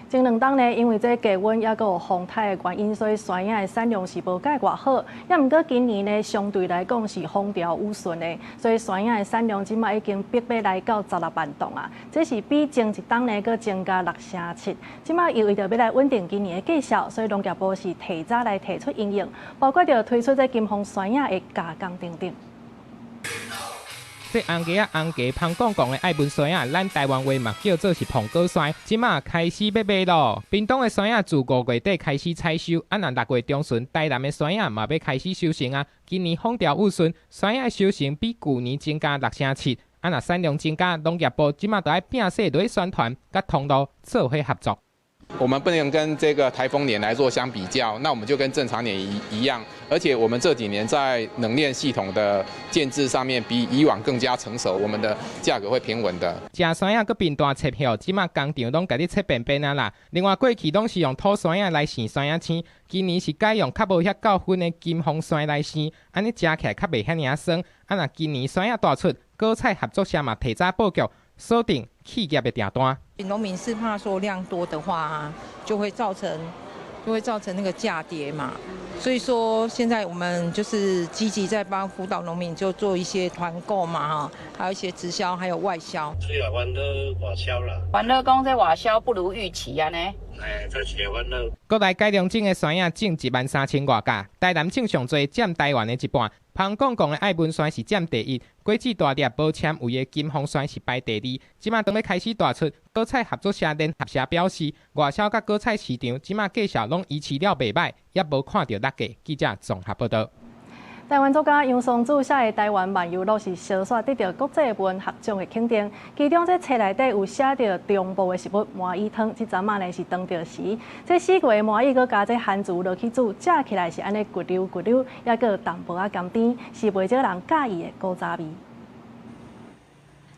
S1: 前2冬呢，因為這低溫猶閣有風颱的原因，所以山仔的產量是無蓋偌好。也毋過今年呢，相對來講是風調雨順的，所以山仔的產量這馬已經逼欲來到16萬噸啊！這是比前一冬呢閣增加6成7。這馬又為著欲來穩定今年的價數，所以農業部是提早來提出因應，包括著推出這金鳳山仔的加工等等。
S24: 這紅雞仔紅雞芳講講的愛文山仔，咱台灣話嘛叫做是鳳果山，這馬開始欲賣囉。屏東的山仔自5月底開始採收，啊，若6月中旬，台南的山仔嘛欲開始收成啊。今年風調雨順，山仔收成比舊年增加6成7。啊，若產量增加，農業部這馬就愛拚勢落去宣傳，佮通路做伙合作。
S27: 我們不能跟這個颱風年來做相比較，那我們就跟正常年一樣，而且我們這幾年在冷鏈系統的建置上面比以往更加成熟，我們的價格會平穩的。
S24: 食山仔閣貧惰切葉，這馬工廠攏共你切扁扁啊啦。另外過去攏是用土山仔來生山仔青，今年是改用較無遐夠薰的金鳳山來生，按呢食起來較袂遐爾仔酸。啊，若今年山仔大出，果菜合作社嘛提早布局，鎖定企業的訂單。
S28: 農民是怕說量多的話，就會造成
S10: 就會造成那個價跌嘛。所以說，現在我們就是積極在幫輔導農民，就做一些團購嘛，哈，還有一些直銷，還有外銷。
S12: 主要煩惱外銷啦。
S16: 煩惱講這外銷不如預期按呢。
S12: 哎，這是煩惱。
S24: 國內改良種的山仔種13000外甲，台南種上濟，佔台灣的一半。芳公公的愛文山是佔第一，果子大粒無纖維的金鳳山是排第二。這馬當欲開始大出，果菜合作社聯合社表示，外銷佮果菜市場這馬價數攏維持了袂䆀，猶無看著落價。記者綜合報導。
S1: 台灣作家楊松柱寫的《台灣漫遊錄》是相紲得著國際文學獎的肯定。其中這冊內底有寫著中部的食物麻薏湯，這陣仔呢是當著時。這四月的麻薏閣加這番薯落去煮，食起來是按呢咕溜咕溜，猶閣有淡薄仔甘甜，是袂少人佮意的古早味。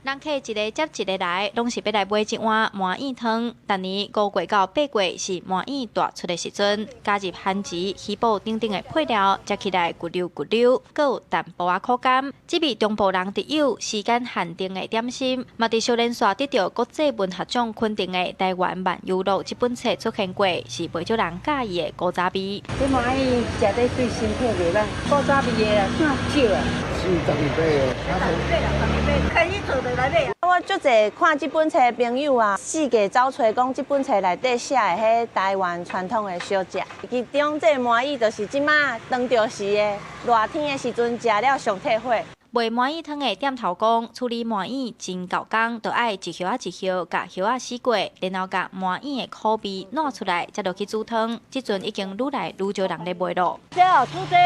S18: 人客一个接一个來，攏是欲來買這碗麻薏湯。逐年5月到8月是麻薏大出的時陣，加入番薯、魚脯等等的配料，食起來咕溜咕溜，閣有淡薄仔苦甘。這味中部人特有時間限定的點心，嘛佇小連續得著國際文學獎肯定的《台灣漫遊錄》這本冊出現過，是袂少人佮意的古早味。
S19: 這麻薏食得對身體袂䆀，古早味的啊，算少啊。
S14: 是逐日買的，
S20: 開始做就來買。我足濟看這本冊的朋友啊，四界走揣講這本冊內底寫的彼台灣傳統的小食，其中這个麻薏就是這馬當著時的熱天的時陣食了上退火。
S18: 賣麻薏湯的店頭講，處理麻薏真猴工，就愛一葉仔一葉共葉仔洗過，然後共麻薏的苦味抐出來，才落去煮湯。這陣已經愈來愈少人咧賣囉。
S26: 這哦，煮這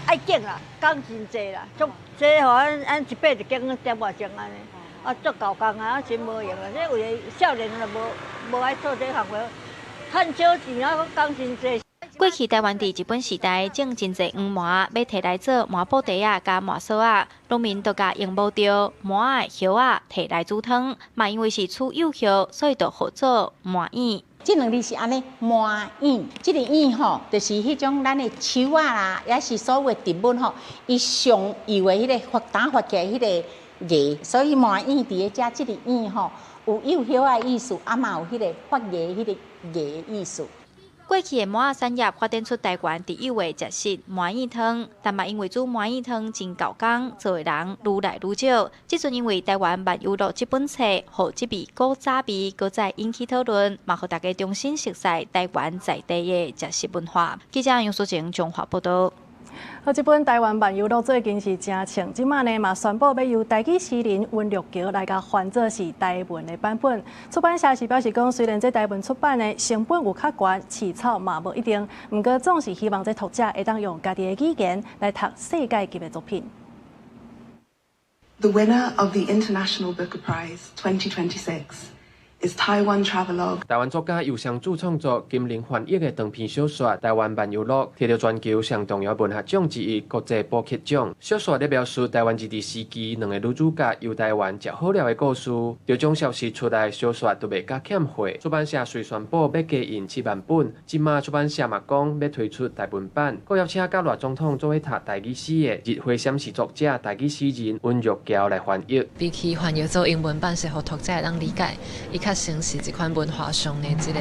S26: 愛揀啦，工真濟啦，足這予按按一擺一間點外鐘按呢，啊足猴工啊，真無閒啊。這有的少年就無愛做這項活，趁少錢啊，閣工真濟。
S18: 過去台灣佇日本時代種真濟黃麻，欲提來做麻布袋仔佮麻索仔，農民就共用無著麻仔葉仔提來煮湯，嘛因為是取幼葉，所以就號做麻薏。
S28: 這兩字是按呢，麻薏，這个薏吼，就是彼種咱的樹仔啦，抑是所有植物吼，伊上幼的彼个發芽發起來彼个芽，所以麻薏佇咧遮這个薏吼，有幼葉仔的意思，啊嘛有彼个發芽彼個芽的意思。
S18: 過去的麻仔產業發展出台灣特有的食食麻薏湯，但嘛因為煮麻薏湯真猴工，做的人愈來愈少。這陣因為台灣漫遊錄這本冊，予這味古早味閣再引起討論，嘛予大家重新熟悉台灣在地的食食文化。記者楊淑晴綜合報導。
S1: 好，這本台灣漫遊錄最近是誠暢，這馬呢嘛宣布欲由台語詩人溫玉橋來共翻做是台文的版本。出版社是表示講，雖然這台文出版的成本有較懸，市場嘛無一定，毋過總是希望這讀者會當用家己的語言來讀世界級的作品。
S29: The winner of the International Booker Prize 2026 is Taiwan Travelogue。
S30: 台灣作家游雙柱創作、金玲翻譯的長篇小說《台灣漫遊錄》，摕著全球上重要文學獎之一國際布克獎。小說咧描述台灣日治時期兩个女主角遊台灣食好料的故事。得獎消息出來，小說都賣甲欠貨。出版社遂宣布欲加印7萬本。這馬出版社嘛講欲推出台文版，閣邀請佮賴總統做伙讀台語詩的日花閃是作者台語詩人溫玉橋來翻譯。
S31: 比起翻譯做英文版，是予讀者會當理解，伊較像是這款文化上的這個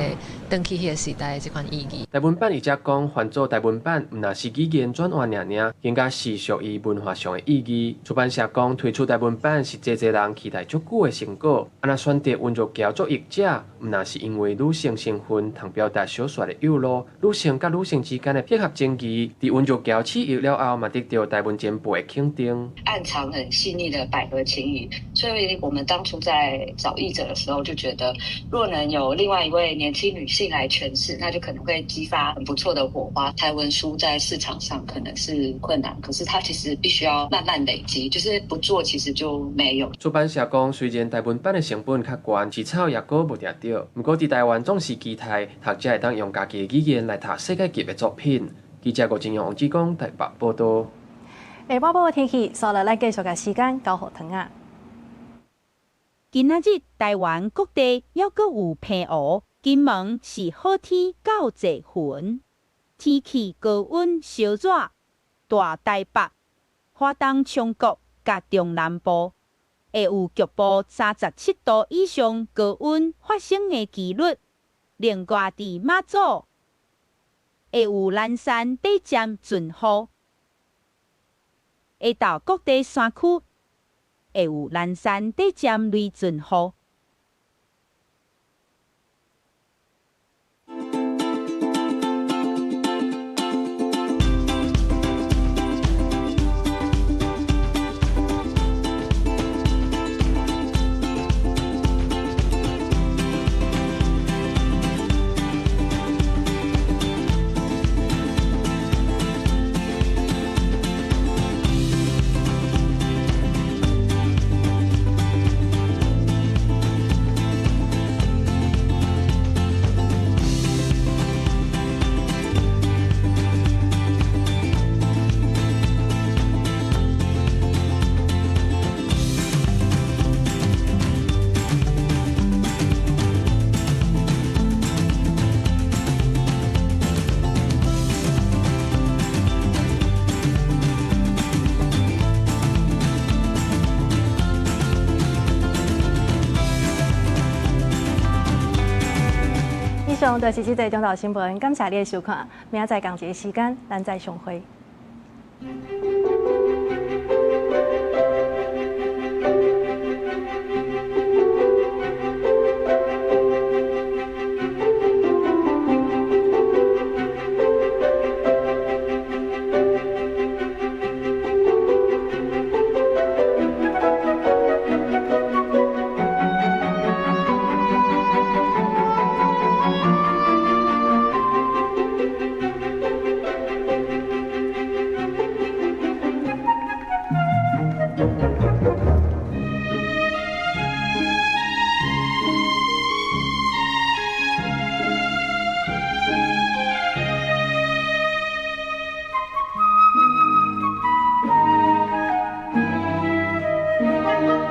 S31: 轉去彼个時代的這款意義。
S30: 台文版譯者講，翻做台文版，毋但是語言轉換爾爾，更加是屬於文化上的意義。出版社講，推出台文版是濟濟人期待足久的成果。啊，若選擇溫玉橋做譯者，毋但是因為女性身份通表達小說的幼路，女性佮女性之間的配合情誼，佇溫玉橋試譯了後，嘛得著台文前輩的肯定。
S32: 暗藏很細膩的百合情誼，所以我們當初在找譯者的時候，就覺得若能有另外一位年輕女性來詮釋，那就可能會激發很不錯的火花。台文書在市場上可能是困難，可是它其實必須要慢慢累積，就是不做其實就沒有。
S30: 出版社講，雖然台文版的成本較懸，市場也閣無定著，毋過佇台灣總是期待讀者會當用家己的語言來讀世界級的作品。記者吳金陽、王志剛台北報導。
S1: 下晡晡天氣，紲落來繼續共時間交予糖仔。
S33: 今仔日台灣各地猶閣有澎湖、金門是好天到濟雲，天氣高溫燒熱。大台北、花東松谷佮中南部會有局部37度以上高溫發生的幾率。另外，佇馬祖、會有南山短暫陣雨。下晝各地山區會有南山短暫雷陣雨。
S1: 以上就是這節中晝新聞，感謝你的收看，明仔載仝一个時間，咱再相會。